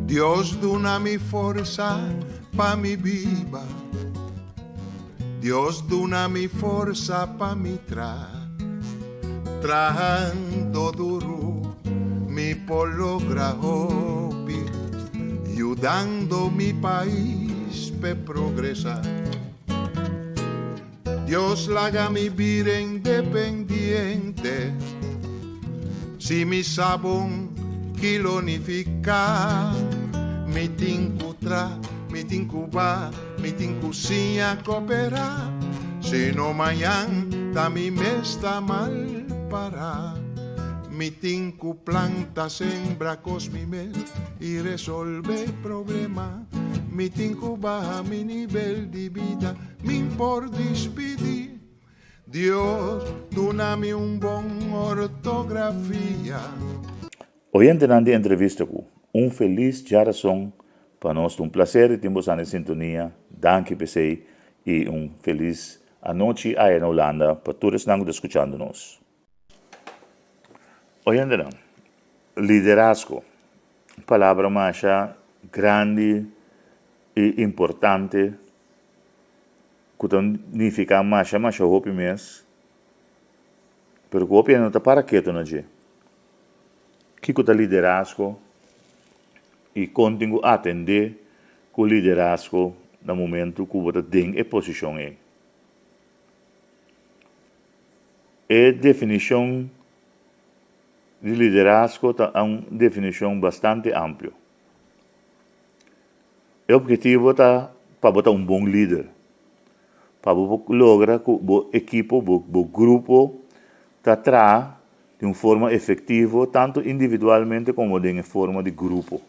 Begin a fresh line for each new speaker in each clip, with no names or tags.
Dios duna mi forsa pa mi biba Dios duna mi forsa pa mi tra Trahando duru mi por logra hopi Yudando mi pais p'e progresa Dios laga mi bira independiente Si mi sa bon ki lo nifiká Mi tin ku tra, mi tin ku ba, mi tin ku siña koperá Si no mañan ta mi mes ta mal pará Mi tin ku planta, sembra kos mi mes i resolve problema Mi tin ku baha mi nivel di bida Min por dispidí. Dios duna mi un bon ortografia.
Oyentenan di entrevista ku un felis djarason pa nos ta un placer di tin bosan den sintonia danki p'esei i un felis anochi aya na Hulanda pa tur esnan ku ta skuchando nos. Oyentenan, liderazgo un palabra masha grandi i importante ku ta nifiká masha masha hopi mes, pero ku hopi hende no ta para ketu na dje. Kiko ta liderazgo i kon tin ku atendé ku liderazgo na momentu ku bo ta den e posishon ei? E definishon di liderazgo ta un definishon bastante amplio. E objetivo ta pa bo ta un bon lider, pa bo por logra ku bo ekipo, bo bo grupo ta traha di un forma efektivo tantu individualmente komo den e forma di grupo.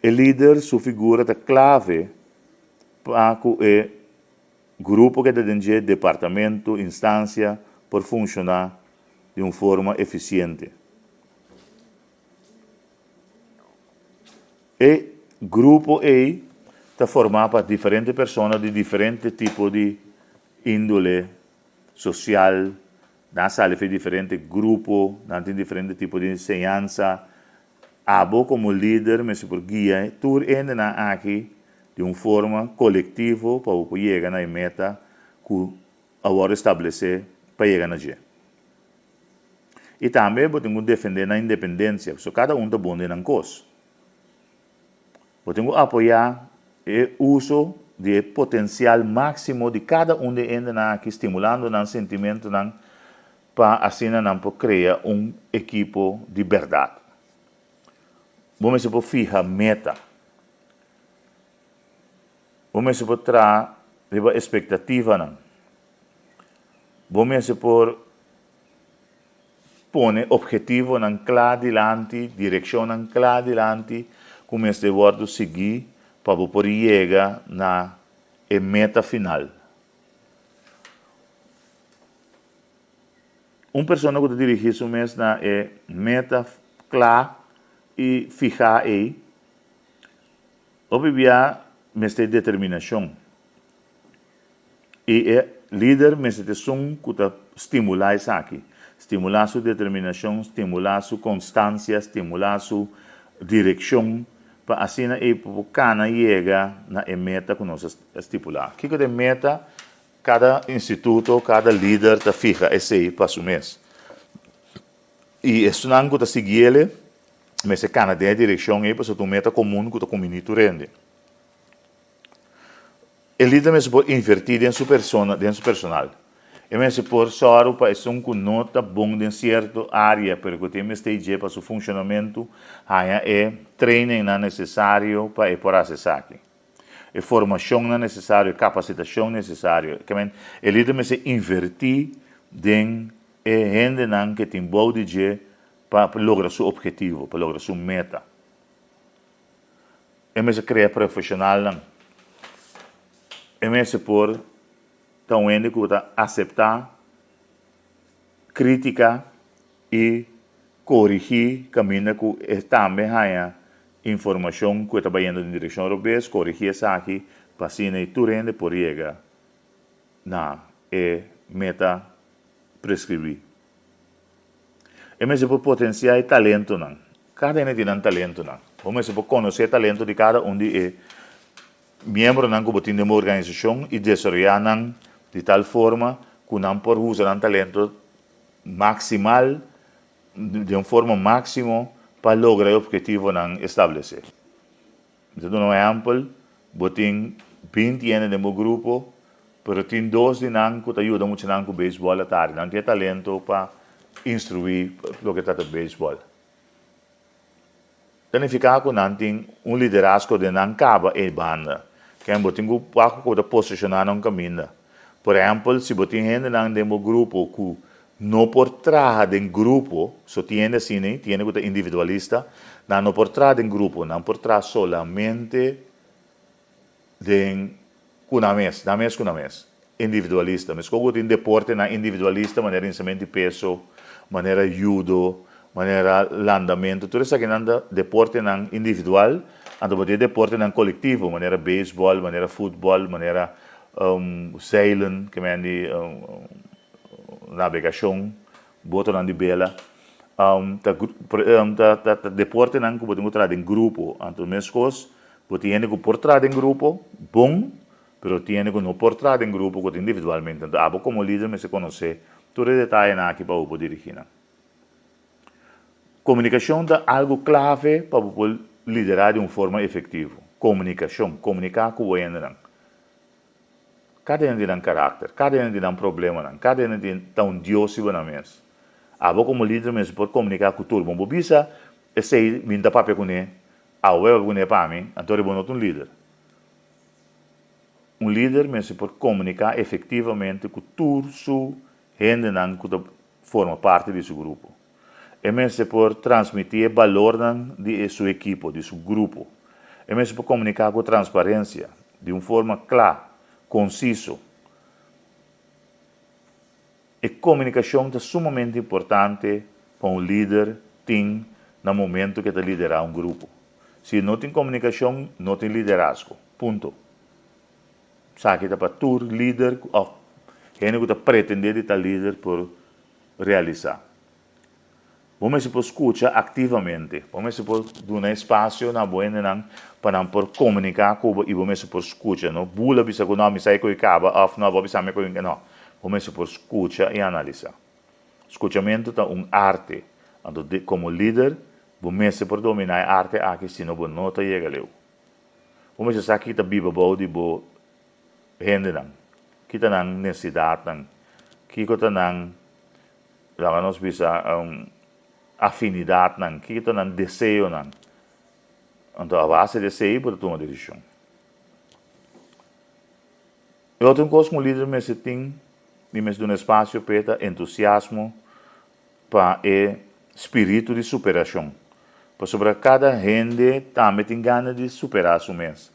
E lider su figura ta klave pa ku e grupo ke ta den dje, departamento, instansia, por funshoná di un forma efisiente. E grupo ei ta formá pa diferente persona di diferente tipo di índole sosial, nan a sali for di diferente grupo, nan tin diferente tipo di enseñansa. Abo komo lider mester por guia tur hendenan aki di un forma kolektivo pa bo por yega na e meta ku a wòrdu establesé pa yega na dje. I tambe bo tin ku defendé nan independensia, pasobra kada un ta bon den nan kos. Bo tin ku apoyá e uso di e potensial máksimo di kada un di e hendenan aki, stimulando nan sentimentunan pa asina nan por krea un ekipo di bèrdat. Bo mester por fiha meta. Bo mester por traha riba espektativanan. Bo mester por pone ophetivonan kla dilanti, direkshonnan kla dilanti ku mester wòrdu sigui pa bo por yega na e meta final. Un persona ku ta dirigí su mes na e meta kla i fihá ei, hopi bia mester determinashon. I e lider mester ta esun ku ta stimulá esaki, stimulá su determinashon, stimulá su konstansia, stimulá su direkshon pa asina e por kana yega na e meta ku nos a stipulá. Kiko ta e meta? Kada instituto, kada lider ta fiha esei pa su mes. I esunnan ku ta siguiel mester kana den e direkshon ei pasobra ta un meta komun ku ta kumbiní tur hende. E lider mester por invertí den su persona, den su personal. E mester por sòru pa esun ku no ta bon den sierto área pero ku tin mester dje pa su funshonamentu haña e trainingnan nesesario pa e por hasi esaki. E formashonnan nesesario, e kapasitashon nesesario. Ke men, e lider mester invertí den e hendenan ke tin bou di dje pa logra su ophetivo, pa logra su meta. E mester krea profeshonalnan. E mester por ta un hende ku ta aseptá krítika i korigí kaminda ku e tambe haña informashon ku e ta bayendo den direkshon robes, korigí esaki pa asina i tur hende por yega na e meta preskribí. E mester por potensiá e talentonan. Kada hende tin nan talentonan. Bo mester por konosé e talento di kada un di e miembronan ku bo tin den bo organisashon i desaroyá nan di tal forma ku nan por usa nan talento maksimal, den un forma máksimo pa logra e ophetivonan establesé. Mi ta duna un ehèmpel, bo tin 20 hende den bo grupo, pero tin dos di nan ku ta yuda muchanan ku beisbòl atardi. Nan tin e talento pa instruí loke ta trata beisbòl. Ta nifiká ku nan tin un liderazgo den nan kaba ei banda. Ken bo tin ku wak ku bo ta posishoná na un kaminda. Por ehèmpel, si bo tin hendenan den bo grupo ku no por traha den grupo, so tin hende asina ei, tin hende ku ta individualista, nan no por traha den grupo, nan por traha solamente den ku nan mes, nan mes ku nan mes, individualista. Meskos ku tin deportenan individualista manera hinsamento di peso, manera judo, manera landamentu, tur esakinan ta deportenan individual, anto bo tin e deportenan kolektivo manera beisbòl, manera futbòl, manera zeilen, ke men di nabegashon, botonan di bela, ta ta deportenan ku bo tin ku traha den grupo. Anto meskos bo tin hende ku por traha den grupo bon, pero tin hende ku no por traha den grupo ku ta individualmente. Anto abo komo lider mester konosé tur e detayenan aki pa bo por dirigí nan. Komunikashon ta algu klave pa bo por liderá di un forma efektivo. Komunikashon, komuniká ku bo hendenan. Kada hende tin nan karakter, kada hende tin nan problemanan, kada hende tin ta un dios riba nan mes. Abo komo lider mester por komuniká ku tur. Bon bo bisa esei mi no ta papia kuné, abo bai papia kuné pa mi, anto bo no ta un lider. Un lider mester por komuniká efektivamente ku tur su hendenan ku ta forma parti di su grupo. E mester por transmití e balornan di e su ekipo, di su grupo. E mester por komuniká ku transparensia, di un forma kla, konsiso. E komunikashon ta sumamente importante pa un lider tin na momento ku e ta liderá un grupo. Si no tin komunikashon, no tin liderazgo. Punto. Esaki ta pa tur lider òf hende ku ta pretendé di ta lider por realisá. Bo mester por skucha aktivamente. Bo mester por duna espasio na bo hendenan pa nan por komuniká ku bo i bo mester por skucha. No bula bisa ku no mi sa e koe kaba òf no bo a bisa mi koe no. Bo mester por skucha i analisá. Skuchamentu ta un arte. Anto komo lider bo mester por dominá e arte aki sino bo no ta yega leu. Bo mester sa ki ta biba bou di bo hendenan, ki ta nan nesidatnan, kiko ta nan, laga nos bisa, afinidatnan, kiko ta nan deseonan. Anto a base di esei bo ta tuma desishon. E otro kos ku un lider mester tin i mester duna espasio p'e ta entusiasmo pa e spiritu di superashon. Pasobra kada hende tambe tin gana di superá su mes.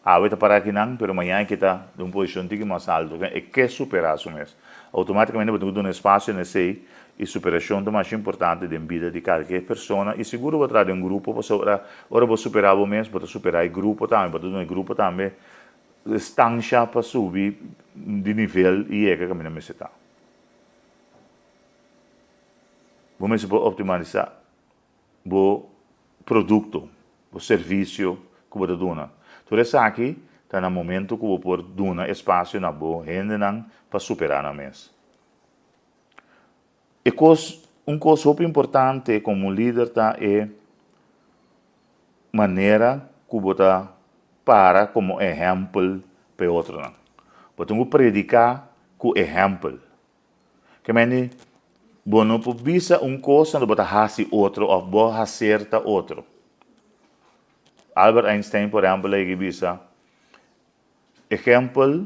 Awe ta pará akinan, pero mañan e ke ta den un posishon tiki mas altu. E ke superá su mes. Outomátikamente bo tin ku duna espasio na esei i superashon ta masha importante den bida di kalke persona i sigur bo ta traha den un grupo pasobra ora bo superá bo mes bo ta superá e grupo tambe, bo ta duna e grupo tambe stansha pa subi di nivel i yega kaminda mester ta. Bo mester por optimalisá bo produkto, bo servisio ku bo ta duna. Tur esaki ta na momento ku bo por duna espasio na bo hendenan pa superá nan mes. E kos, un kos hopi importante komo un lider ta e manera ku bo ta para komo ehèmpel pa e otronan. Bo tin ku prediká ku ehèmpel. Ke mende, bo no por bisa un kos anto bo ta hasi otro òf bo haser ta otro. Albert Einstein por ehèmpel a yega i bisa, Ehèmpel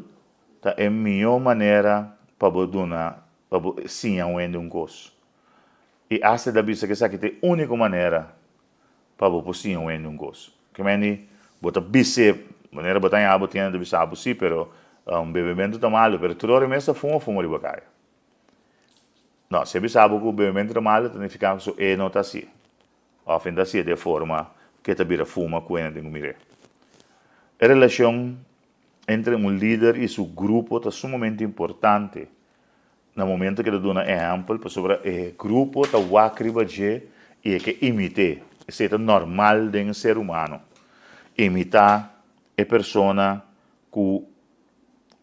ta e mihó manera pa bo duna, pa bo siña un hende un kos. I asta el a bisa ku esaki ta e úniko manera pa bo por siña un hende un kos. Ke mende, bo ta bis'é, manera bo ta haña bo tienda ta bisa bo sí, pero bebementu ta malu, pero tur ora e mes ta fuma, fuma riba kaya. No, si e bisa bo ku bebementu ta malu, ta nifiká ku e no ta hasié. Òf e no ta hasié di e forma ku e ta bira fuma ku hende tin ku mir'é. E relashon entre un lider i su grupo ta sumamente importante Na momento ku e ta duna ehèmpel, pasobra e grupo ta wak riba dje i e ke imit'é. Esei ta normal den e ser humano. Imitá e persona ku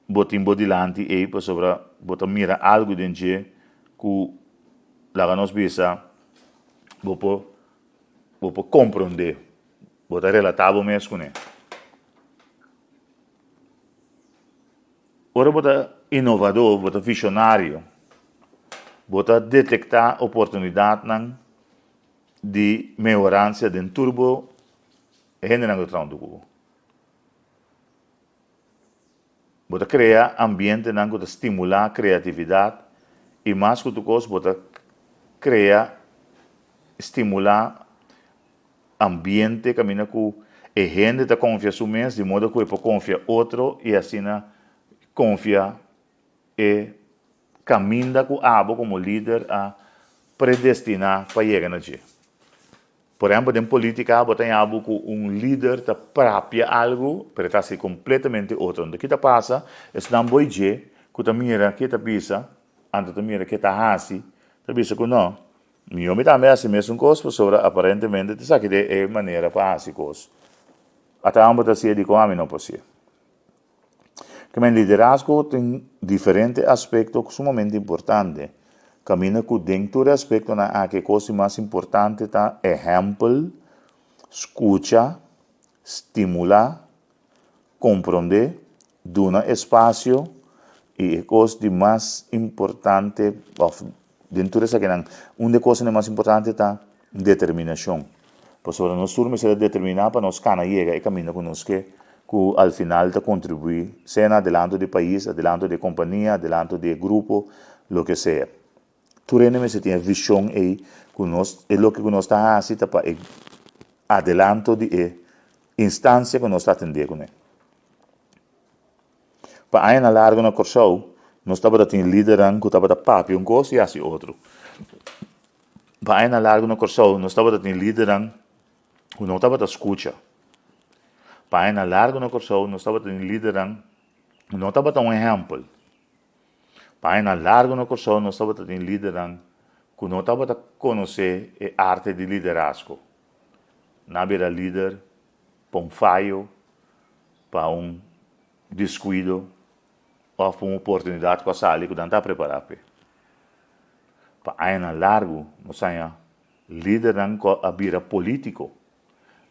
bo tin bo dilanti ei pasobra bo ta mira algu den dje ku laga nos bisa bo por bo por komprondé, bo ta relatá bo mes kuné. Ora bo ta inovadó, bo ta vishonario, bo ta detektá oportunidatnan di mehoransia den tur bo hendenan ku ta traha huntu ku bo. Bo ta krea ambientenan ku ta stimulá kreatividat i mas ku tur kos bo ta krea, stimulá ambiente kaminda ku e hende ta konfia su mes di modo ku e por konfia otro i asina konfia e kaminda ku abo komo lider a predestiná pa yega na dje. Por ehèmpel den polítika bo ta haña bo ku un lider ta papia algu pero e ta hasi kompletamente otro. Anto ki ta pasa? Esnan bo i dje ku ta mira ke ta bisa anto ta mira ke ta hasi ta bisa ku no, Mihó mi tambe hasi mesun kos pasobra aparentemente ta esaki ta e manera pa hasi kos. Ata amo ta hasié dikon ami no por hasié. Kimen liderazgo tin diferente aspekto sumamente importante. Kaminda ku den tur e aspektonan aki e kos di mas importante ta ehèmpel, skucha, stimulá, Komprondé, duna espasio i e kos di mas importante òf den tur esakinan un di e kosnan di mas importante ta determinashon. Pasobra nos tur mester ta determiná pa nos kana yega e kaminda ku nos ke ku al final ta kontribuí sea na adelanto di e pais, adelanto di e kompania, adelanto di e grupo, loke sea. Tur hende mester tin e vision ei ku nos e loke ku nos ta hasi ta pa e adelanto di e instansia ku nos ta atendé kuné. Pa añanan largu na Kòrsou nos tabata tin lidernan ku tabata papia un kos i hasi otro. Pa añanan largu na Kòrsou nos tabata tin lidernan ku no tabata skucha. Pa añanan largu na Kòrsou nos tabata tin lidernan ku no tabata un ehèmpel. Pa añanan largu na Kòrsou nos tabata tin lidernan ku no tabata konosé e arte di liderazgo. Nan a bira lider pa un fayo, pa un deskuido òf pa un oportunidat ku a sali ku nan ta prepará p'e. Pa añanan largu nos haña lidernan ku a bira polítiko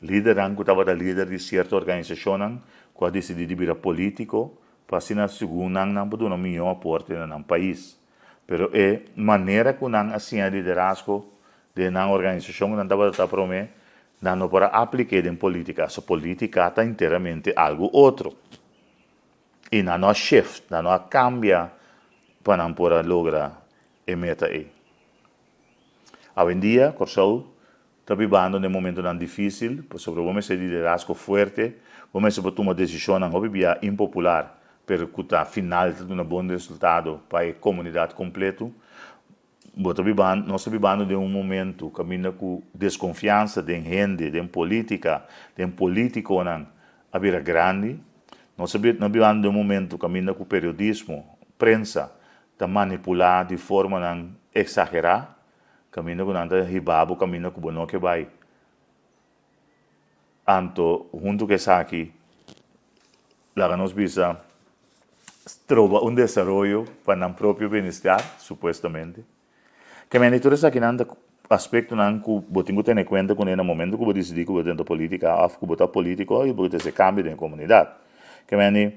Lidernan ku tabata lider di sierto organisashonnan ku a disidí di bira polítiko pa asina segun nan nan por duna mihó aporte na nan pais. Pero e manera ku nan a siña liderazgo den nan organisashon ku nan tabata ta promé, nan no por a aplik'é den polítika. So polítika ta enteramente algu otro. I nan no a shift, nan no a kambia pa nan por a logra e meta ei. Awendia Kòrsou ta bibando den momentonan difísil pasobra bo mester di liderazgo fuerte, bo mester por tuma desishonnan hopi bia impopular pero ku ta final ta duna bon resultado pa e komunidat kompleto. Bo ta bibando, nos ta bibando den un momento kaminda ku deskonfiansa den hende, den polítika, den polítikonan a bira grandi. Nos ta bibando den un momento kaminda ku periodismo, prensa, ta manipulá di formanan eksagerá, kaminda ku nan ta hiba bo kaminda ku bo no ke bai. Anto huntu ku esaki laga nos bisa stroba un desaroyo pa nan propio bienestar, supuestamente. Ke mende tur esakinan ta aspektonan ku bo tin ku tene kuenta kuné na momento ku bo disidí ku bo ta drenta polítika òf ku bo ta polítiko i bo ke trese kambio den e komunidat. Ke mende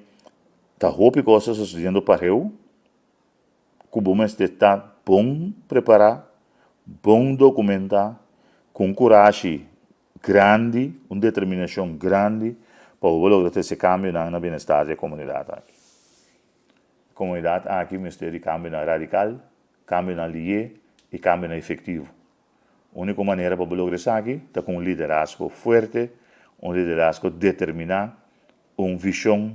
Ta hopi kos ta sosediendo pareu ku bo mester ta bon prepará, bon dokumentá, ku un kurashi grandi, un determinashon grandi pa bo por logra trese kambionan na bienestar di e komunidat aki. E komunidat aki mester di kambionan radikal, kambionan lié i kambionan efektivo. Úniko manera pa bo logra esaki ta ku un liderazgo fuerte, un liderazgo determiná un vision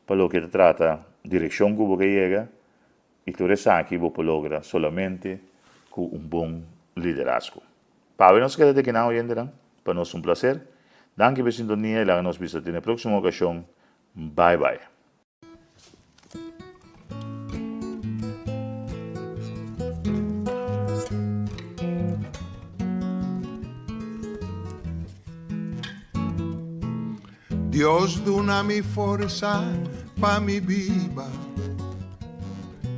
pa loke ta trata direccion cu bo ke yega y tur esaki bo por logra solamente cu un bon liderazgo. Pawe nos keda te kinan oyentenan, pa nos un placer. Danki pa e sintonia y laga nos bisa te na e proximo ocasion. Bye bye.
Dios duna mi forsa pa mi biba.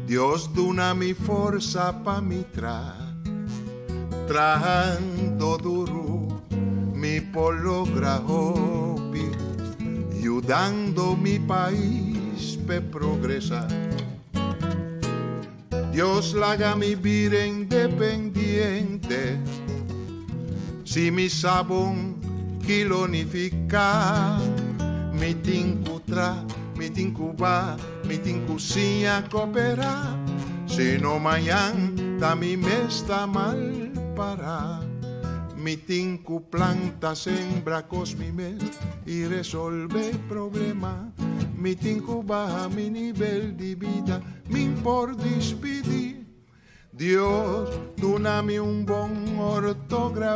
Dios duna mi forsa pa mi traha. Trahando duru, mi por logra hopi, yudando mi pais pa progresá. Dios laga mi bira independiente. Si mi sa bon kiko nifiká, mi tin ku traha, mi tin ku baha, mi tin ku siña koperá. Si no mañan, ta mi mes ta mal pará. Mi tin ku planta, sembra kos mi mes i resolvé problema. Mi tin ku baha mi nivel di bida, mi'n por despedí. Dios, duna mi un bon ortografia.